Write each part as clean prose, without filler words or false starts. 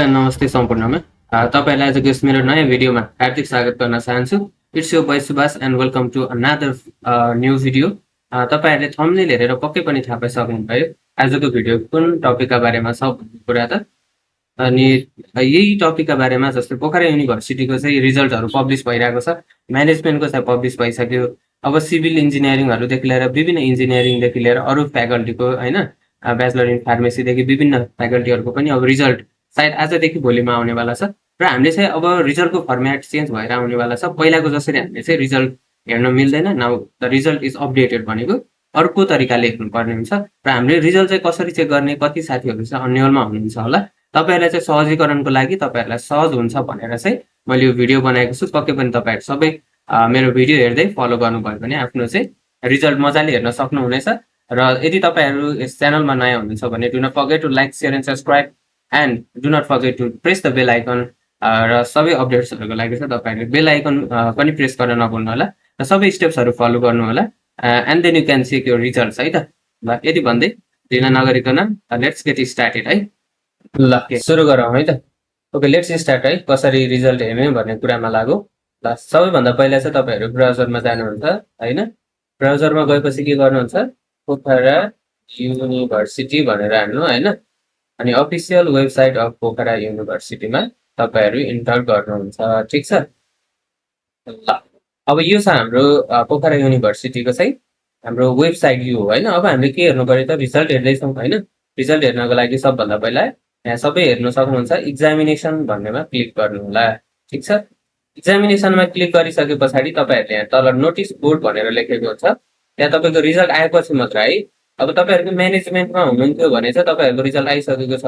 नमस्ते सम्पूर्णमा तपाईहरुलाई आजको यस मेरो नयाँ भिडियोमा हार्दिक स्वागत गर्न चाहन्छु। इट्स योर बोय सुभाष and welcome to another new video. तपाईहरुले थम्बनेल हेरेर पक्कै पनि थाहा पाइसक्नुभयो आजको भिडियो कुन टपिकका बारेमा छ भन्ने कुरा त। अनि यही टपिकका बारेमा जस्तै पोखरा युनिभर्सिटीको चाहिँ रिजल्टहरु पब्लिश भइरहेको छ, म्यानेजमेन्टको चाहिँ पब्लिश भइसक्यो। अब सिभिल इन्जिनियरिङहरुदेखि लिएर विभिन्न इन्जिनियरिङदेखि लिएर अरु फ्याकल्टीको हैन ब्याचलर इन फार्मेसी देखि विभिन्न फ्याकल्टीहरुको पनि अब रिजल्ट सायद आजदेखि भोलिमा आउनेवाला छ र हामीले चाहिँ अब रिजल्टको फर्मेट चेन्ज भएर आउनेवाला छ। पहिलाको जसरी हामीले चाहिँ रिजल्ट हेर्न मिल्दैन, now the result is updated भनेको अर्को तरिकाले हेर्नुपर्ने हुन्छ र हामीले रिजल्ट चाहिँ कसरी चेक गर्ने, कति साथीहरु चाहिँ अन्यलमा हुनुहुन्छ होला, तपाईहरुलाई चाहिँ सहजीकरणको लागि तपाईहरुलाई सहज हुन्छ भनेर चाहिँ मैले यो भिडियो बनाएको छु। पक्कै पनि तपाईहरु सबै मेरो भिडियो हेर्दै फलो गर्नुभयो भने आफ्नो चाहिँ रिजल्ट मजाले हेर्न सक्नुहुनेछ। र यदि तपाईहरु यस च्यानलमा नयाँ हुनुहुन्छ भने do not forget to like, share and subscribe and do not forget to press the bell icon. र सबै अपडेट्सहरुको लागि चाहिँ तपाईहरुले बेल आइकन पनि प्रेस गर्न नभुल्नु होला र सबै स्टेप्सहरु फलो गर्नु होला and then you can check your results है त। ल यति भन्दै ढिला नगरिकन लेट्स गेट स्टार्टेड है। ल सुरु गरौँ है त। ओके लेट्स स्टार्ट है। कसरी रिजल्ट हेर्ने भन्ने कुरामा लागौ। ल सबैभन्दा पहिला चाहिँ तपाईहरु ब्राउजरमा जानुहुन्छ हैन। ब्राउजरमा गएपछि के गर्नुहुन्छ, पोखरा युनिभर्सिटी भनेर हाल्नु हैन। अनि अफिसियल वेबसाइट अफ पोखरा युनिभर्सिटीमा तपाईहरु इन्टर गर्नुहुन्छ, ठीक छ। ल अब यो छ हाम्रो पोखरा युनिभर्सिटीको चाहिँ हाम्रो वेबसाइट यो हो हैन। अब हामीले के हेर्नु पर्यो त, रिजल्ट हेर्दै छौं हैन। रिजल्ट हेर्नको लागि सबभन्दा पहिला यहाँ सबै हेर्न सक्नुहुन्छ, एक्जामिनेसन भन्नेमा क्लिक गर्नु होला, ठीक छ। एक्जामिनेसनमा क्लिक गरिसके पछाडी तपाईहरुले यहाँ तल नोटिस बोर्ड भनेर लेखेको हुन्छ, त्यहाँ तपाईको रिजल्ट आएपछि मात्र है। अब तपाईहरुको म्यानेजमेन्टमा हुनुहुन्थ्यो भने चाहिँ तपाईहरुको रिजल्ट आइसकेको छ,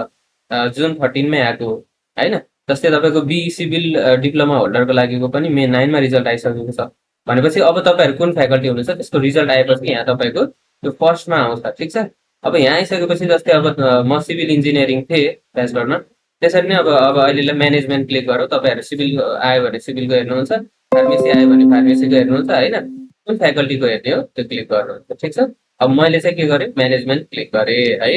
जुन 13 मै आएको हो हैन। जस्तै तपाईको बी सिभिल डिप्लोमा होल्डरको लागिको पनि मे 9 मा रिजल्ट आइसकेको छ भनेपछि अब तपाईहरु कुन फ्याकल्टी हुनुहुन्छ त्यसको रिजल्ट आएपछि यहाँ तपाईको यो फर्स्टमा आउँछ, ठीक छ। अब यहाँ आइसकेपछि जस्तै अब म सिभिल इन्जिनियरिङ थिए ब्याचलरमा, त्यसरी नै अब अहिले म्यानेजमेन्ट क्लिक गरौँ। तपाईहरु सिभिल आयो भने सिभिलको हेर्नुहुन्छ, फार्मेसी आयो भने फार्मेसीको हेर्नुहुन्छ हैन। कुन फ्याकल्टीको हेर्ने हो त्यो क्लिक गर्नुहुन्छ, ठीक छ। अब मैले चाहिँ के गरे, म्यानेजमेन्ट क्लिक गरे है।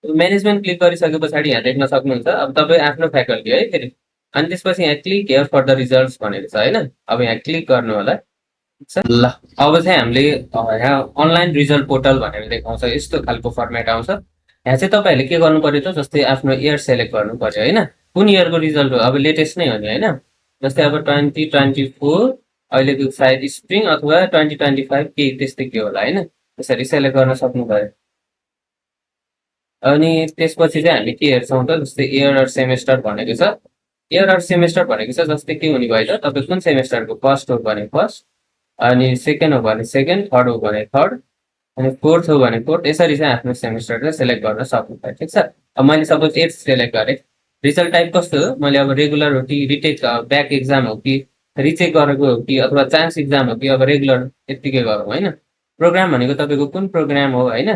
म्यानेजमेन्ट क्लिक गरिसके पछाडी यहाँ देख्न सक्नुहुन्छ अब तपाई आफ्नो फ्याकल्टी है फेरि। अनि त्यसपछि यहाँ click here for the results भनेको छ हैन। अब यहाँ क्लिक गर्नु होला, ठीक छ। ल अब चाहिँ हामीले यहाँ अनलाइन रिजल्ट पोर्टल भनेर देखाउँछ, यस्तो खालको फर्मेट आउँछ। यहाँ चाहिँ तपाईहरुले के गर्नु पर्यो त, जस्तै आफ्नो इयर सेलेक्ट गर्नु पर्यो हैन। कुन इयरको रिजल्ट हो, अब लेटेस्ट नै हो नि हैन। जस्तै अब 2024 अहिलेको सायद स्प्रिङ अथवा 2025 के त्यस्तै के होला हैन। त्यसरी सेलेक्ट गर्न सक्नु भयो। अनि त्यसपछि चाहिँ हामी के हेर्छौं त, जस्तै इयर अर सेमेस्टर भनेको छ। इयर अर सेमेस्टर भनेको छ जस्तै के हुने भयो त, तपाई कुन सेमेस्टरको फर्स्ट हो भने फर्स्ट, अनि सेकेन्ड हो भने सेकेन्ड, थर्ड हो भने थर्ड, अनि फोर्थ हो भने फोर्थ, यसरी चाहिँ आफ्नो सेमेस्टर चाहिँ सेलेक्ट गर्न सक्नुहुन्छ, ठीक छ। अब मैले सपोज 8 सेलेक्ट गरे। रिजल्ट टाइप कस्तो हो, मैले अब रेगुलर हो कि रिटेक ब्याक एक्जाम हो कि रिचेक गरेको हो कि अथवा चान्स एक्जाम हो कि अब रेगुलर यतिकै गरौँ हैन। प्रोग्राम भनेको तपाईको कुन प्रोग्राम हो हैन।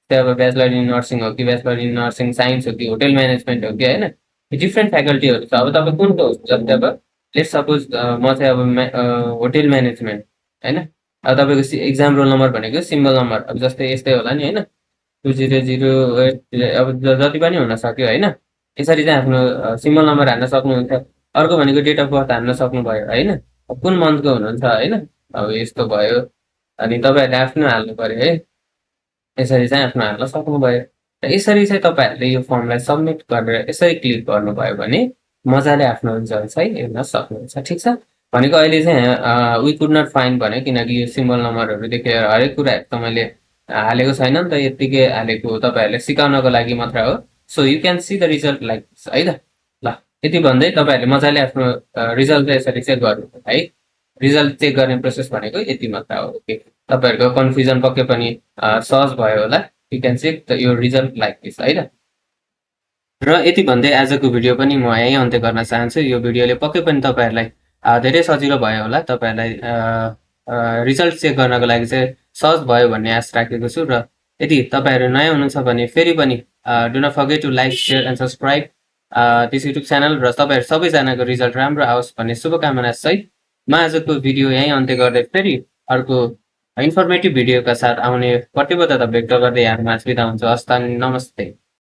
त्यो अब ब्याचलर इन नर्सिङ हो कि ब्याचलर इन नर्सिङ साइन्स हो कि होटल म्यानेजमेन्ट हो कि हैन। डिफ्रेन्ट फ्याकल्टीहरु छ। अब तपाई कुनको हो, जस्तै अब लेट्स सपोज म चाहिँ अब होटल म्यानेजमेन्ट हैन। अब तपाईको एक्जाम रोल नम्बर भनेको सिम्बल नम्बर अब जस्तै यस्तै होला नि हैन, 2008 अब जति पनि हुन सक्यो हैन। यसरी चाहिँ आफ्नो सिम्बल नम्बर हाल्न सक्नुहुन्छ। अर्को भनेको डेट अफ बर्थ हाल्न सक्नुभयो हैन। अब कुन मन्थको हुनुहुन्छ हैन, अब यस्तो भयो। अनि तपाईहरुले आफ्नो हाल्नु पर्यो है, यसरी चाहिँ आफ्नो हाल्न सक्नुभयो। र यसरी चाहिँ तपाईहरुले यो फर्मलाई सबमिट गरेर यसरी क्लिक गर्नुभयो भने मजाले आफ्नो रिजल्ट चाहिँ हेर्न सक्नुहुन्छ, ठीक छ। भनेको अहिले चाहिँ वी कुड नट फाइन्ड भन्यो किनकि यो सिम्बल नम्बरहरुदेखि हरेक कुराहरु त मैले हालेको छैन नि त, यतिकै हालेको हो तपाईहरुले सिकाउनको लागि मात्र हो। So you can see the result like this है त। ल यति भन्दै तपाईहरुले मजाले आफ्नो रिजल्ट चाहिँ यसरी चेक गर्नु है। रिजल्ट चेक गर्ने प्रोसेस भनेको यति मात्र हो। ओके तपाईहरुको कन्फ्युजन पक्कै पनि सहज भयो होला। You can check your result like this है त। र यति भन्दै आजको भिडियो पनि म यही अन्त्य गर्न चाहन्छु। यो भिडियोले पक्कै पनि तपाईहरुलाई धेरै सजिलो भयो होला, तपाईहरुलाई रिजल्ट चेक गर्नको लागि चाहिँ सहज भयो भन्ने आशा राखेको छु। र यदि तपाईहरु नयाँ हुनुहुन्छ भने फेरि पनि do not forget to like, share and subscribe this YouTube channel. र तपाईहरु सबैजनाको रिजल्ट राम्रो आओस् भन्ने शुभकामना सहित म आजको भिडियो यही अन्त्य गर्दै फेरि अर्को इन्फर्मेटिभ भिडियोका साथ आउने प्रतिबद्धता व्यक्त गर्दै यहाँहरुमाझ बिदा हुन्छु। हस्त नमस्ते।